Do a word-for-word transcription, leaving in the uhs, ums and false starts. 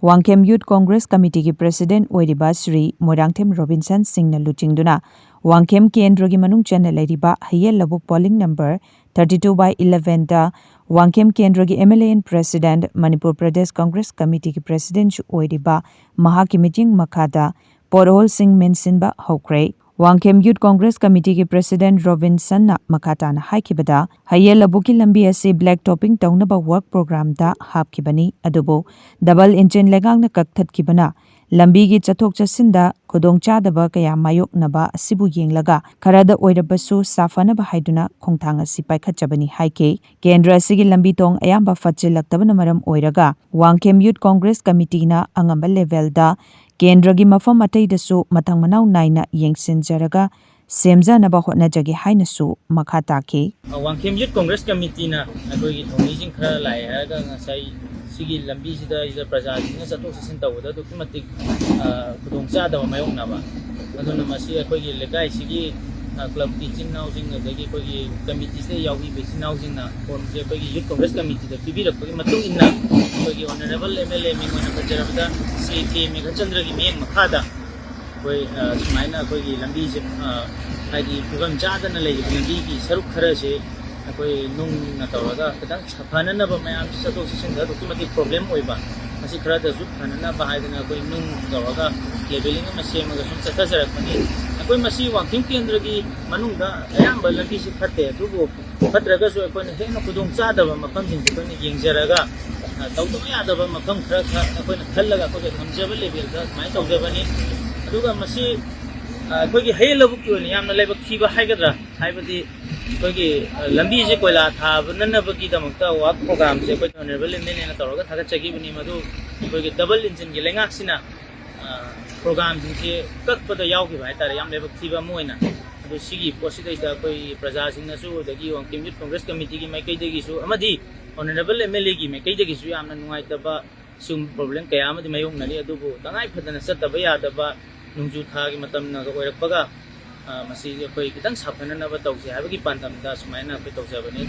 ꯋꯥꯡꯈꯦꯝ ꯌꯨꯠ Congress ꯀꯃꯤꯇꯤꯒꯤ president ꯑꯣꯏꯔꯤꯕ Shri Moirangthem Robinson ꯁꯤꯡꯅ ꯂꯨꯆꯤꯡꯗꯨꯅ ꯋꯥꯡꯈꯦꯝ ꯀꯦꯟꯗ꯭ꯔꯒꯤ ꯃꯅꯨꯡ ꯆꯟꯅ ꯂꯩꯔꯤꯕ ꯍꯌꯦꯜ ꯂꯧꯕꯨꯛ polling number thirty two by eleven ꯗ ꯋꯥꯡꯈꯦꯝ ꯀꯦꯟꯗ꯭ꯔꯒꯤ M L A and president, Manipur Pradesh Congress ꯀꯃꯤꯇꯤꯒꯤ ꯄ꯭ꯔꯦꯁꯤꯗꯦꯟꯠꯁꯨ ꯑꯣꯏꯔꯤꯕ ꯃꯍꯥꯛꯀꯤ ꯃꯤꯠꯌꯦꯡ ꯃꯈꯥꯗ ꯄꯣꯠꯍꯣꯜꯁꯤꯡ ꯃꯦꯟꯁꯤꯟꯕ ꯍꯧꯈ꯭ꯔꯦ꯫ ꯋꯥꯡꯈꯦꯝ ꯌꯨꯠ ꯀꯣꯡꯒ꯭ꯔꯦꯁ ꯀꯃꯤꯇꯤꯒꯤ ꯄ꯭ꯔꯦꯁꯤꯗꯦꯟꯠ ꯔꯣꯕꯤꯟꯁꯟꯅ ꯃꯈꯥ ꯇꯥꯅ ꯍꯥꯏꯈꯤꯕꯗ, ꯍꯌꯦꯜ ꯂꯧꯕꯨꯛꯀꯤ ꯂꯝꯕꯤ ꯑꯁꯤ ꯕ꯭ꯂꯦꯛ ꯇꯣꯞꯄꯤꯡ ꯇꯧꯅꯕ ꯋꯥꯔꯛ ꯄ꯭ꯔꯣꯒ꯭ꯔꯥꯝꯗ ꯍꯥꯞꯈꯤꯕꯅꯤ, ꯑꯗꯨꯕꯨ ꯗꯕꯜ ꯏꯟꯖꯤꯟ ꯂꯩꯉꯥꯛꯅ ꯀꯛꯊꯠꯈꯤꯕꯅ ꯂꯝꯕꯤꯒꯤ ꯆꯠꯊꯣꯛ ꯆꯠꯁꯤꯟꯗ ꯈꯨꯗꯣꯡꯆꯥꯗꯕ ꯀꯌꯥ ꯃꯥꯌꯣꯛꯅꯕ ꯑꯁꯤꯕꯨ ꯌꯦꯡꯂꯒ ꯈꯔꯗ ꯑꯣꯏꯔꯕꯁꯨ ꯁꯥꯐꯅꯕ ꯍꯥꯏꯗꯨꯅ ꯈꯣꯡꯊꯥꯡ ꯑꯁꯤ ꯄꯥꯏꯈꯠꯆꯕꯅꯤ ꯍꯥꯏꯈꯤ꯫ ꯀꯦꯟꯗ꯭ꯔ ꯑꯁꯤꯒꯤ ꯂꯝꯕꯤ ꯊꯣꯡ ꯑꯌꯥꯝꯕ ꯐꯠꯆꯤꯜꯂꯛꯇꯕꯅ ꯃꯔꯝ ꯑꯣꯏꯔꯒ ꯋꯥꯡꯈꯦꯝ ꯌꯨꯠ ꯀꯣꯡꯒ꯭ꯔꯦꯁ ꯀꯃꯤꯇꯤꯅ ꯑꯉꯝꯕ ꯂꯦꯚꯦꯜꯗ ꯀꯦꯟꯗ꯭ꯔꯒꯤ ꯃꯐꯝ ꯑꯇꯩꯗꯁꯨ ꯃꯊꯪ ꯃꯅꯥꯎ ꯅꯥꯏꯅ ꯌꯦꯡꯁꯤꯟꯖꯔꯒ ꯁꯦꯝꯖꯅꯕ ꯍꯣꯠꯅꯖꯒꯦ ꯍꯥꯏꯅꯁꯨ ꯃꯈꯥ ꯇꯥꯈꯤ꯫ ꯑ, ꯋꯥꯡꯈꯦꯝ ꯌꯨꯠ ꯀꯣꯡꯒ꯭ꯔꯦꯁ ꯀꯃꯤꯇꯤꯅ ꯑꯩꯈꯣꯏꯒꯤ ꯊꯧꯃꯤꯁꯤꯡ ꯈꯔ ꯂꯥꯛꯑꯦ ꯍꯥꯏꯔꯒ ꯉꯁꯥꯏ ꯁꯤꯒꯤ ꯂꯝꯕꯤꯁꯤꯗ ꯁꯤꯗ ꯄ꯭ꯔꯖꯥꯁꯤꯡꯅ ꯆꯠꯊꯣꯛ ꯆꯠꯁꯤꯟ ꯇꯧꯕꯗ ꯑꯗꯨꯛꯀꯤ ꯃꯇꯤꯛ, ꯑ, ꯈꯨꯗꯣꯡꯆꯥꯗꯕ ꯃꯥꯌꯣꯛꯅꯕ꯫ ꯑꯗꯨꯅ ꯃꯁꯤ ꯑꯩꯈꯣꯏꯒꯤ ꯂꯩꯀꯥꯏꯁꯤꯒꯤ, ꯑ, ꯀ꯭ꯂꯕꯀꯤ ꯏꯆꯤꯟ ꯏꯅꯥꯎꯁꯤꯡ, ꯑꯗꯒꯤ ꯑꯩꯈꯣꯏꯒꯤ ꯀꯃꯤꯇꯤꯁꯤꯗ ꯌꯥꯎꯕꯤꯕ ꯏꯆꯤꯟ ꯏꯅꯥꯎꯁꯤꯡꯅ ꯐꯣꯔꯝꯁꯦ ꯑꯩꯈꯣꯏꯒꯤ ꯌꯨꯠ ꯀꯣꯡꯒ꯭ꯔꯦꯁ ꯀꯃꯤꯇꯤꯗ ꯄꯤꯕꯤꯔꯛꯄꯒꯤ ꯃꯇꯨꯡ ꯏꯟꯅ ꯑꯩꯈꯣꯏꯒꯤ ꯑꯣꯅꯔꯦꯕꯜ M L A ꯃꯤꯡ ꯑꯣꯏꯅ ꯄꯟꯖꯔꯕꯗ ꯁ꯭ꯔꯤ ꯀꯦ ꯃꯦꯘꯆꯟꯗ꯭ꯔꯒꯤ ꯃꯤꯠꯌꯦꯡ ꯃꯈꯥꯗ ꯑꯩꯈꯣꯏ, ꯑ, ꯁꯨꯃꯥꯏꯅ ꯑꯩꯈꯣꯏꯒꯤ ꯂꯝꯕꯤꯁꯦ, ꯑ, ꯍꯥꯏꯗꯤ ꯐꯤꯕꯝ ꯆꯥꯗꯅ ꯂꯩꯔꯤꯕ ꯂꯝꯕꯤꯒꯤ ꯁꯔꯨꯛ ꯈꯔꯁꯦ ꯑꯩꯈꯣꯏ ꯅꯨꯡꯅ ꯇꯧꯔꯒ ꯈꯤꯇꯪ ꯁꯥꯐꯅꯅꯕ, ꯃꯌꯥꯝꯁꯤ ꯆꯠꯊꯣꯛ ꯆꯠꯁꯤꯟꯗ ꯑꯗꯨꯛꯀꯤ ꯃꯇꯤꯛ ꯄ꯭ꯔꯣꯕ꯭ꯂꯦꯝ ꯑꯣꯏꯕ, ꯃꯁꯤ ꯈꯔꯗꯁꯨ ꯐꯅꯅꯕ ꯍꯥꯏꯗꯅ ꯑꯩꯈꯣꯏ ꯅꯨꯡ ꯇꯧꯔꯒ ꯂꯦꯕꯦꯂꯤꯡ ꯑꯃ ꯁꯦꯝꯃꯒ ꯁꯨꯝ ꯆꯠꯊꯖꯔꯛꯄꯅꯤ꯫ ꯑꯩꯈꯣꯏ ꯃꯁꯤ ꯋꯥꯡꯈꯦꯝ ꯀꯦꯟꯗ꯭ꯔꯒꯤ ꯃꯅꯨꯡꯗ ꯑꯌꯥꯝꯕ ꯂꯝꯕꯤꯁꯤ ꯐꯠꯇꯦ, ꯑꯗꯨꯕꯨ ꯐꯠꯇ꯭ꯔꯒꯁꯨ ꯑꯩꯈꯣꯏꯅ ꯍꯦꯟꯅ ꯈꯨꯗꯣꯡ ꯆꯥꯗꯕ ꯃꯐꯝꯁꯤꯡꯁꯦ ꯑꯩꯈꯣꯏꯅ ꯌꯦꯡꯖꯔꯒ, ꯑ, ꯇꯧꯗꯕ ꯌꯥꯗꯕ ꯃꯐꯝ ꯈꯔ ꯈꯔ ꯑꯩꯈꯣꯏꯅ ꯈꯜꯂꯒ ꯑꯩꯈꯣꯏꯒꯤ ꯉꯝꯖꯕ ꯂꯦꯕꯦꯜꯗ ꯑꯗꯨꯃꯥꯏꯅ ꯇꯧꯖꯕꯅꯤ꯫ ꯑꯗꯨꯒ ꯃꯁꯤ, ꯑ, ꯑꯩꯈꯣꯏꯒꯤ ꯍꯌꯦꯜ ꯂꯧꯕꯨꯛꯀꯤ ꯑꯣꯏꯅ ꯌꯥꯝꯅ ꯂꯥꯏꯕꯛ ꯊꯤꯕ ꯍꯥꯏꯒꯗ꯭ꯔꯥ, ꯍꯥꯏꯕꯗꯤ ꯑꯩꯈꯣꯏꯒꯤ, ꯑ, ꯂꯝꯕꯤꯁꯦ ꯀꯣꯏꯂꯥ ꯊꯥꯕꯅꯅꯕꯒꯤꯗꯃꯛꯇ ꯋꯥꯔꯛ ꯄ꯭ꯔꯣꯒ꯭ꯔꯥꯝꯁꯦ ꯑꯩꯈꯣꯏ ꯑꯣꯅꯔꯦꯕꯜ M L A ꯅ ꯇꯧꯔꯒ ꯊꯥꯒꯠꯆꯈꯤꯕꯅꯤ꯫ ꯃꯗꯨ ꯑꯩꯈꯣꯏꯒꯤ ꯗꯕꯜ ꯏꯟꯖꯤꯟꯒꯤ ꯂꯩꯉꯥꯛꯁꯤꯅ, ꯑ, ꯄ꯭ꯔꯣꯒ꯭ꯔꯥꯝꯁꯤꯡꯁꯦ ꯀꯛꯄꯗ ꯌꯥꯎꯈꯤꯕ ꯍꯥꯏꯇꯥꯔꯦ, ꯌꯥꯝ ꯂꯥꯏꯕꯛ ꯊꯤꯕ ꯑꯃ ꯑꯣꯏꯅ꯫ ꯑꯗꯨ ꯁꯤꯒꯤ ꯄꯣꯠꯁꯤꯗꯩꯁꯤꯗ ꯑꯩꯈꯣꯏ ꯄ꯭ꯔꯖꯥꯁꯤꯡꯅꯁꯨ, ꯑꯗꯒꯤ ꯋꯥꯡꯈꯦꯝ ꯌꯨꯠ ꯀꯣꯡꯒ꯭ꯔꯦꯁ ꯀꯃꯤꯇꯤꯒꯤ ꯃꯥꯏꯀꯩꯗꯒꯤꯁꯨ ꯑꯃꯗꯤ ꯑꯣꯅꯔꯦꯕꯜ M L A ꯒꯤ ꯃꯥꯏꯀꯩꯗꯒꯤꯁꯨ ꯌꯥꯝꯅ ꯅꯨꯡꯉꯥꯏꯇꯕ ꯁꯤꯒꯨꯝꯕ ꯄ꯭ꯔꯣꯕ꯭ꯂꯦꯝ ꯀꯌꯥ ꯑꯃꯗꯤ ꯃꯥꯌꯣꯛꯅꯔꯤ꯫ ꯑꯗꯨꯕꯨ ꯇꯉꯥꯏ ꯐꯗꯅ ꯆꯠꯇꯕ ꯌꯥꯗꯕ ꯅꯣꯡꯖꯨ ꯊꯥꯒꯤ ꯃꯇꯝꯅꯒ ꯑꯣꯏꯔꯛꯄꯒ, ꯑ, ꯃꯁꯤ ꯑꯩꯈꯣꯏ ꯈꯤꯇꯪ ꯁꯥꯐꯅꯅꯕ ꯇꯧꯁꯦ ꯍꯥꯏꯕꯒꯤ ꯄꯥꯟꯗꯝꯗ ꯁꯨꯃꯥꯏꯅ ꯑꯩꯈꯣꯏ ꯇꯧꯖꯕꯅꯤ꯫